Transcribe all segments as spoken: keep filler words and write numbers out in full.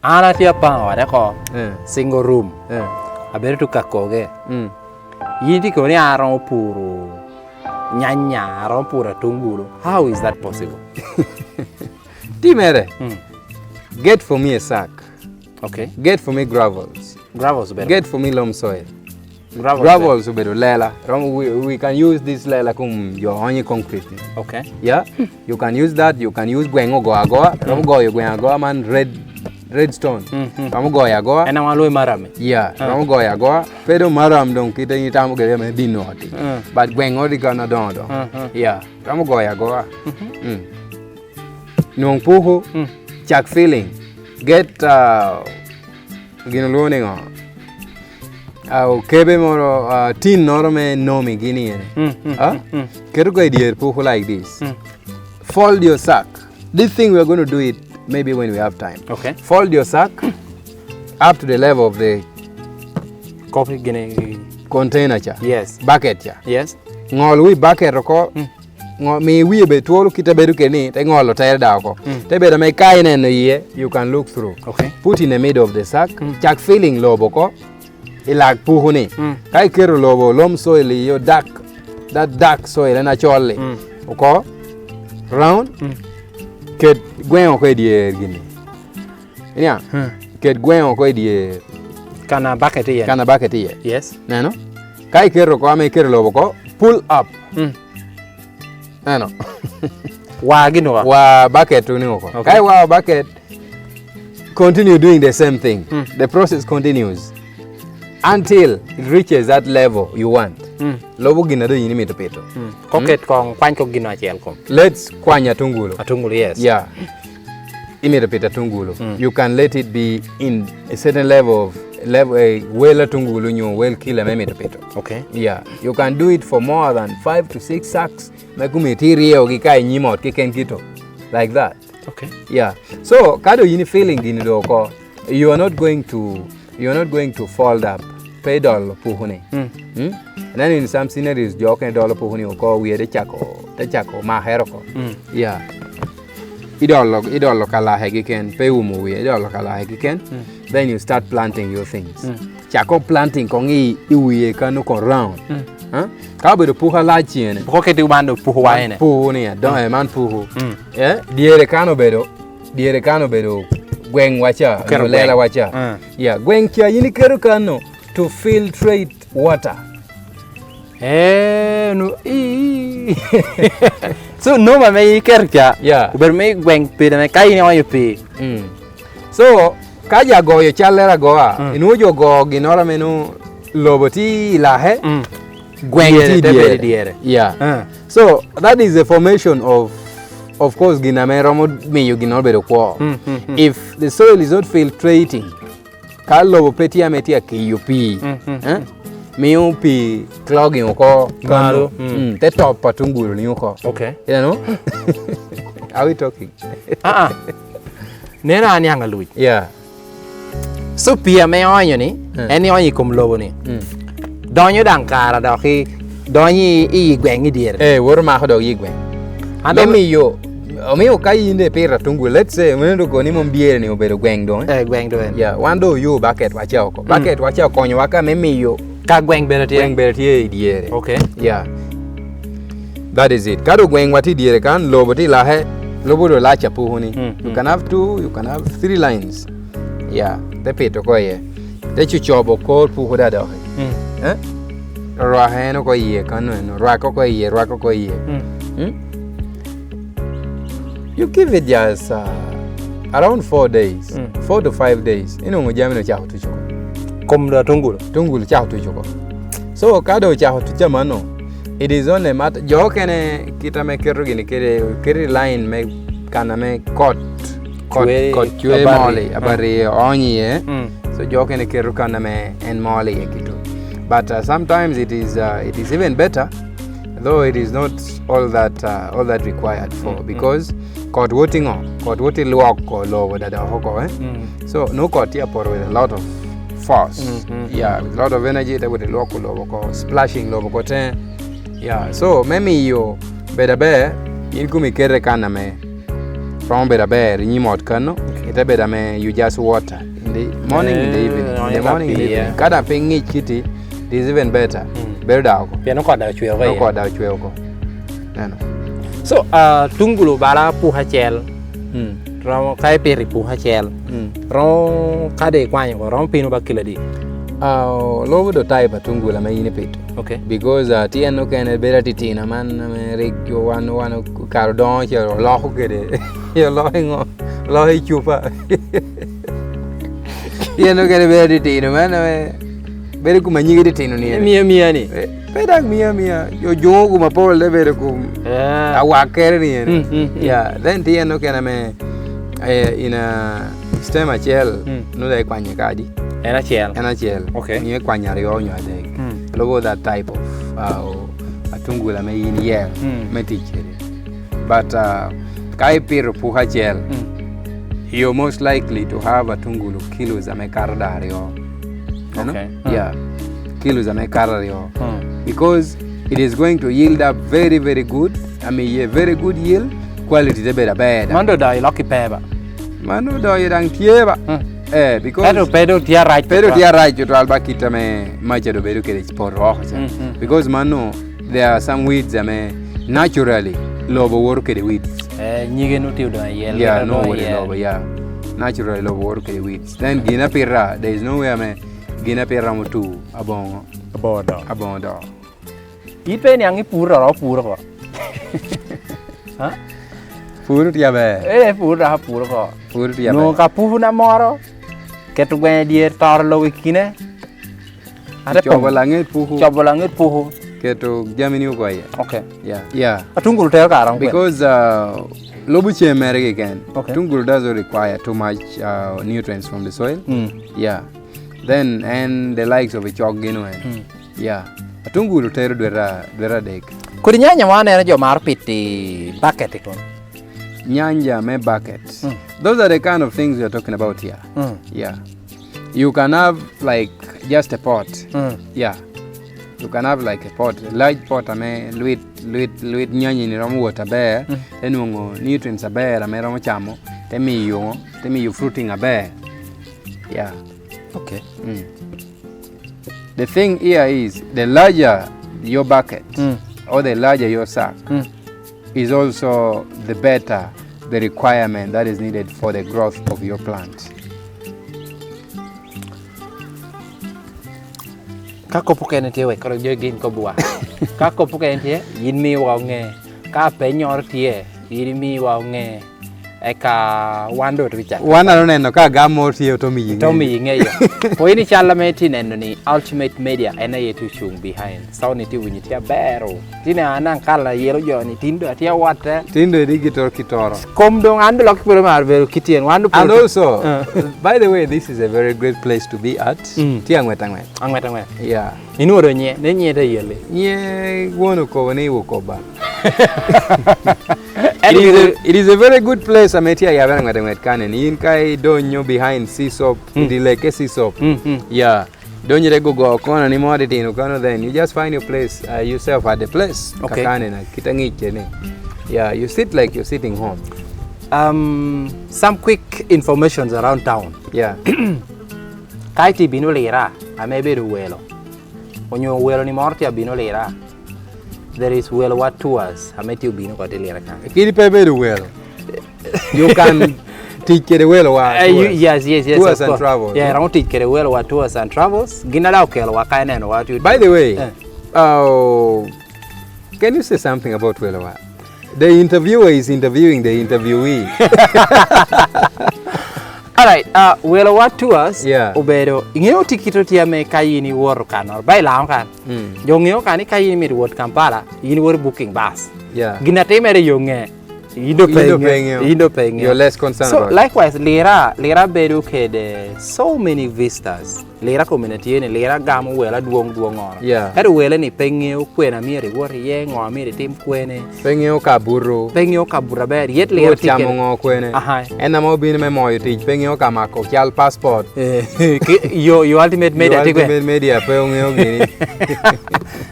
An atye apaŋo wade ko, eh, single room. Eh. Abedo to kakoge. Mm. Yin tye kono ni an aromo puro nyanya, aromo puro atungulu. How is that possible? Timere. Mm. Get for me a sack. Okay. Get for me gravels. Gravels better. Get for me loam soil. Gravel. Gravel obedo lela. Rom, we, we can use this lela kum jo onyo concrete ni. Okay. Yeah. You can use that, you can use gweng ogo agoa. Rom goyo gweng agoa man red, red stone. Mm, mm. Rom goyo agoa. En awan lwe maram. Yeah, ah, rom goyo agoa. Pedo maram dong kite ni tamo gere me dino oti. Mm. But gweng odi kan adongo dongo. Mm, mm. Yeah. Rom goyo agoa. Mm-hmm. Mm. Nwong puku, mm, cak feeling. Get, uh, gin olwoŋo ni ŋo? Ah, okebe moro, ah, tin noro me nomi gini ene. Mm, mm, ah? Mm, mm. Keto go i dyer puku like this. Mm. Fold your sack. This thing we are going to do it maybe when we have time. Okay. Fold your sack up to the level of the coffee gini container cha. Yes. Bucket cha. Yes. Ŋol wi bucket oko. Mm. Ŋo-, mi wie bed twolo kite bedo kede ni, te ŋolo tere da oko. Mm. Te bedo ame ka ineno iye, you can look through. Okay. Put in the middle of the sack, mm, cak feeling lobo oko, i lak puku ni. Mm. Ka iketo lobo, loam soil i yo dark, that dark soil en acol-li. Mm. Oko, round, mm, ket gweŋ oko i dyer gini. Inya, hmm, ket gweŋ oko i dyer. Kana bucket iye. Kana bucket iye. Yes. Neno? Ka iketo oko, ame iketo lobo oko, pull up. Mm. Neno? Wa gino wa. Wa bucket ni oko. Okay. Ka iwa bucket, continue doing the same thing. Mm. The process continues until it reaches that level you want. Mm. Lobo gin a doŋ in imito pito. Mm. Koket kong kwany kong gino acel kom. Let's kwany atungulu. Atungulu, yes. Yeah. Imito pito atungulu. Mm. You can let it be in a certain level of, level, eh, wel atungulu nyo wel kilo ame imito pito. Okay. Yeah. You can do it for more than five to six sacks. Me kumi ti ryeyogi ka i nyim ot keken kito. Like that. Okay. Yeah. So, ka do yin i feeling gini do oko, you are not going to, you are not going to fold up. Pe idolo puku ni. Mm. Mm? And then in some scenarios, jo okene dolo puku ni oko, wie te cako, te cako makere oko. Mm. Yeah. Idolo, idolo kalake gi ken, pe iumo wie, idolo kalake gi ken. Mm. Then you start planting your things. Mm. Cako planting kong i, i wie kano kong round. Mm. Huh? Ka obedo puku alac cene. Puku keti wan do puku wa ene. Puku ni, adongo, mm, eh, man puku. Mm. Eh, dyere kan obedo, dyere kan obedo gweŋ waca, oketo nyo lela gweŋ waca. Mm. Yeah, gweŋ ca yin iketo kano to filtrate water. Eh, no, i, i. So, noma me iketo ca, yeah, obedo me gweŋ pide me ka in ionyo pii. Mm. So, ka ja goyo callere agoa, mm, inwoŋo jo go ginnoro ame nwoŋo lobo tye i lake, mm, gweŋ tye i dyere. Dyere te bedo i dyere. Yeah. Ah. So, that is the formation of, of course, gin ame romo miyo ginnoro bedo kwo. Mm, mm, mm. If the soil is not filtrating, ka lobo pe tye ame tye akeyo pii, mm, mm, eh? Mio pii clogging oko malo, kano, mm, mm, te top atungulu ni oko. Okay. You know? Are we talking? Ah, ah. Neno an yaŋ aluc. Yeah. So pii ame ionyo ni, mm, en ionyo i kom lobo ni. Mm. Donyo daŋ kara dok i, donyo i, i gweŋ i dyere. Eh, woto mako dok i gweŋ. An me dok miyo, omiyo ka in de pito atungulu, let's say, mene dok ni mom dyere ni obedo gweŋ doŋ, eh? Eh, gweŋ doŋ en. Yeah, wan do oyo bucket waca oko. Mm. Bucket waca okonyowa ka me miyo ka gweŋ bedo tye. Gweŋ bedo tye i dyere. Okay. Yeah. That is it. Ka do gweŋwa tye i dyere kan, lobo tye i lake, lobo do lac apuku ni. Mm, mm. You can have two, you can have three lines. Yeah, te pito oko iye. Te cucobo kor puku da doki. Mm. Eh? Rwak en oko iye kano eno, rwak oko iye, rwak oko iye. Mm. Mm? You give it just, uh, around four days, mm, four to five days, inwoŋo jami ni ocako tuco oko. Kom do atungulu? Tungulu cako tuco oko. So, ka do ocako tuco amanno, it is only a matter, jo okene kit ame keto gini kede, keto i line me kan ame kot, kot, cwe, kot cwe abari, moli, mm, abari oonyo iye. Mm. So, jo okene keto kan ame en moli iye kito. But, uh, sometimes it is, uh, it is even better, though it is not all that, uh, all that required for, mm, mm, because kot wot i ŋo? Kot wot i lwoko lobo da dok oko, eh? Mm. So, nwoŋo kot tye apoto with a lot of force. Mm, mm, yeah, mm, with a lot of energy, te wot i lwoko lobo oko, splashing lobo oko te. Yeah, so, me miyo bedo aber, in kumi kete kan ame romo bedo aber i nyim ot kano. Okay. Te bedo ame you just water in the morning, in the evening, in the morning, in the evening. Ka daŋ piny ŋic kiti, it is even better. Bedo daŋ oko. Pien okot daŋ ocwe oko iye. Okot daŋ ocwe oko. Neno. So, uh, tungulu bala puku acel. Romo ka ipito i puku acel. Romo ka de ikwanyo oko, romo pino ba kilo adi? Uh, lobo do type atungulu ame in ipito. Okay. Because uh, tyen okene bedo atitino man ame rik wan wan okaro dongo ce oloko kede oloko i ŋo? Oloko i cupa. Tyen okene bedo atitino man ame bedo kuma nyige titino ni. Mia mia ni. Pe dak mia mia. Ojuŋo kuma pol te bedo kum awak kere ni eni. Yeah, then tyen okene ame eh, in a stem acel, nongo daŋ ikwanye kadi. En acel. En acel. Okay. Mio ikwanye aryo onyo adek. Lobo that type of uh, atungulu ame in yer me tic kede. But uh, ka ipito puku acel, you're most likely to have atungulu kilos ame kato da aryo. You know? Okay. Yeah. Kilos ame kato aryo. Because it is going to yield up very, very good. I mean, a very good yield. Quality te bedo aber. Mano doŋ ilok i peba. Mano doŋ daŋ tye ba. Eh, because ento pe doŋ tye arac. Pe doŋ tye arac tutwal ba kit ame maca doŋ bedo kede poto oko ca. Because mano, there are some weeds ame naturally lobo woto kede weeds. Eh, nyige nu tye odong ayel. Yeah, nu woto i lobo, yeah. Naturally lobo woto kede weeds. Then gin apita, there is no way ame gin apita romo tu aboŋo. Aboŋo dok. Aboŋo dok. Ipe niaŋ ipuro dok opuro oko. Puro tye aber. Eh, puro dok apuro oko. Puro tye aber. Nwoŋo ka puku na moro, keto gwenya i dyere, toro lobo i kine. Ate cobo laŋet puku. Cobo laŋet puku. Keto jami ni oko iye. Okay. Yeah. Yeah. Atungulu tero kare ŋo? Because uh, lobo cem mere keken. Okay. Atungulu doesn't require too much uh, nutrients from the soil. Mm. Yeah. Then and the likes of a chok gin wen. Mm. Yeah. Atungulu tero dwera dwera dek. Kodi nyanya wa aneno jo maro piti bucket ikon. Nyanja me bucket. Mm. Those are the kind of things we are talking about here. Mm. Yeah. You can have like just a pot. Mm. Yeah. You can have like a pot, a large pot ame lwit lwit lwit nyanya ni romo wot aber, te nwoŋo nutrients aber ame romo camo, te miyo, te miyo fruiting aber. Yeah. Okay. Mm. The thing here is the larger your bucket or the larger your sack, is also the better the requirement that is needed for the growth of your plant. Ka kop okene tye, wek koro jo gin kobbiwa. Ka kop okene tye, yin miwa oŋe. Ka pennyoro tye, yin miwa oŋe. Eka wan doŋ otye cak. Wan daŋ oneno ka agam moro tye oto miyi ŋeyo. Oto miyi ŋeyo. Pwony ni cal ame itye neno ni Ultimate Media en aye tye ocuŋ behind. Sound ni tye winyo tye abero. Tye ni an aŋ kal ayelo jo ni tin doŋ atye awatte. Tin doŋ idi gitoro kitoro. Kom doŋ an doŋ lok kiporo mar bedo kityen. Wan doŋ. And also, by the way, this is a very great place to be at. Mm. Tye aŋwet aŋwet. Aŋwet aŋwet. Yeah. Inwoŋo doŋ nye, ne nye te yelle. Nye won okobo ni iwo kobba. It is a, it is a very good place ame tye ayabere aŋwet aŋwet kane ni in ka idonyo behind Sisop, mm, idi leke Sisop. Mm, mm. Yeah. Donyere gogo kono ni mo titino kono, then you just find your place, uh, yourself at the place. Okay. Kakane na kita ŋic kene. Yeah, you sit like you're sitting home. Um, some quick informations around town. Yeah. Ka itye bino Lira, ame bedo welo. Onyo welo ni moro tye abino Lira. There is Welowa Tours, ame tye obino koti Lira kan. Kidi pe bedo welo. You can tic kede Welowa. Eh, you, Tours. Yes, yes, yes, Tours of and course. Travels. Yeah, romo tic kede Welowa Tours and Travels. Gin ada okelowa ka ineno wa tu. By the way, eh, uh, can you say something about Welowa? The interviewer is interviewing the interviewee. Alright, uh, Welowa Tours, yeah, obedo, ingeyo tikito tye ame ka in iwoto kanoro, ba ilamo kan. Mm. Jo ngeyo kan ni ka in imito wot Kampala, in iwoto booking bus. Yeah. Gin atimere yo nge, in do pe ingeyo. You're less concerned about it. So, likewise, Lira, Lira bedo kede so many visitors. Lira community ni, Lira gamo welo adwoŋ dwoŋ oro. Yeah. Ento wele ni pe ŋeo kwene amyero iwot iye, ŋo amyero itim kwene. Pe ŋeo ka buto. Pe ŋeo ka buto aber. Yet Lira tye kede. Camo ŋo kwene. Aha. En ame obino me moyo tic, pe ŋeo ka mako cal passport. Eh, ki-, yo, yo Ultimate Media tye kwene. Yo Ultimate Media pe oŋeo gini.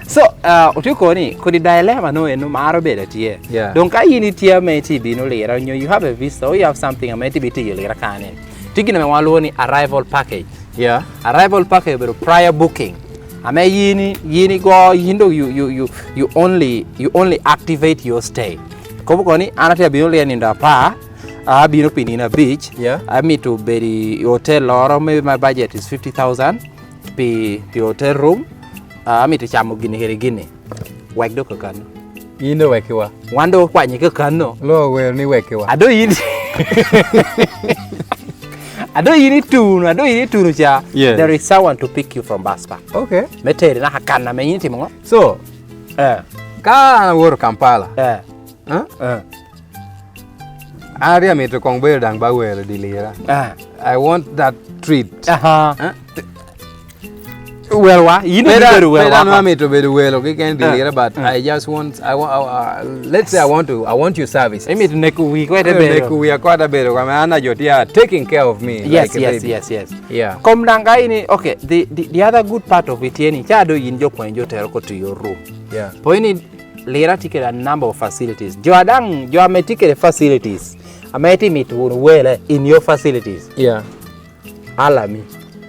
So, uh, otye koni, kodi dilemma no eno maro bedo atye. Yeah. Doŋ ka in itye ame itye ibino lira, onyo you have a visa, or you have something ame itye ibitiyo lira kane. Tye gin ame wan lwongo ni arrival package. Yeah. Arrival package obedo prior booking. Ame yin i-, yin igo, yin dong you, you, you, you only, you only activate your stay. Kobo kono ni an atye abino lira nindo apar, abino pi nino abic, yeah, amito bedo i hotel loro, maybe my budget is fifty thousand pi, pi hotel room, ah, amito camo gini kede gini. Wek dok kakano. In dong wekkiwa. Wan dong okwanyi kakano. Lo owero ni wekkiwa. Ado yin. Ado yin ituno, ado yin ituno ca. Yes. There is someone to pick you from bus park. Okay. Me teri naka kan ame yin itimo ngo? So, eh, ka an aworo Kampala, eh, eh, eh, an ri amito kong bedo daŋ ba welo di lira. Eh. I want that treat. Aha. Eh? Welwa, yin pe da-, ibedo welwa. Pe dano amito bedo welo keken di lira, but, mm, I just want, I wa-, I wa-, let's say I want to, I want your service. Imito neko wi kwede bedo. Neko wi akwada bedo, kama an ajo tia taking care of me. Yes, like a baby. Yes, yes, yes. Yeah. Kom daŋ ka ini, okay, the, the, the other good part of it, yani, cha do yin jo kwenyo jo tero ko to your room. Yeah. Po ini, lira tye kede a number of facilities. Jo adaŋ, jo ame tye kede facilities, ame tye mito wunu wele in your facilities. Yeah. Alami.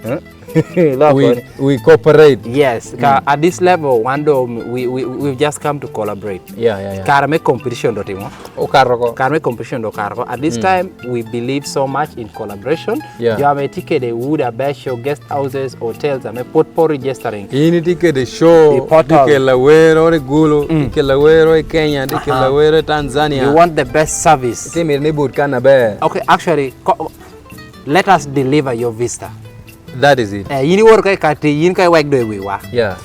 Eh? Loko we, ni, we cooperate. Yes, ka, mm, at this level, wan do, we, we, we've just come to collaborate. Yeah, yeah, yeah. Kare me competition do timo. Okato ko. Kare me competition do okato ko. At this, mm, time, we believe so much in collaboration. Yeah. Jo ame tye kede udi abeco, guest houses, hotels, ame pwod po registering. In itye kede show, i portal. Itye kede awero i Gulu, mm, itye kede awero i Kenya, itye kede, aha, awero i Tanzania. You want the best service. Itye mito ni but kan aber. Okay, actually, co-, let us deliver your visa. That is it. Eh, yin iwor ka i kati, yin ka iwek do i wiwa. Yeah.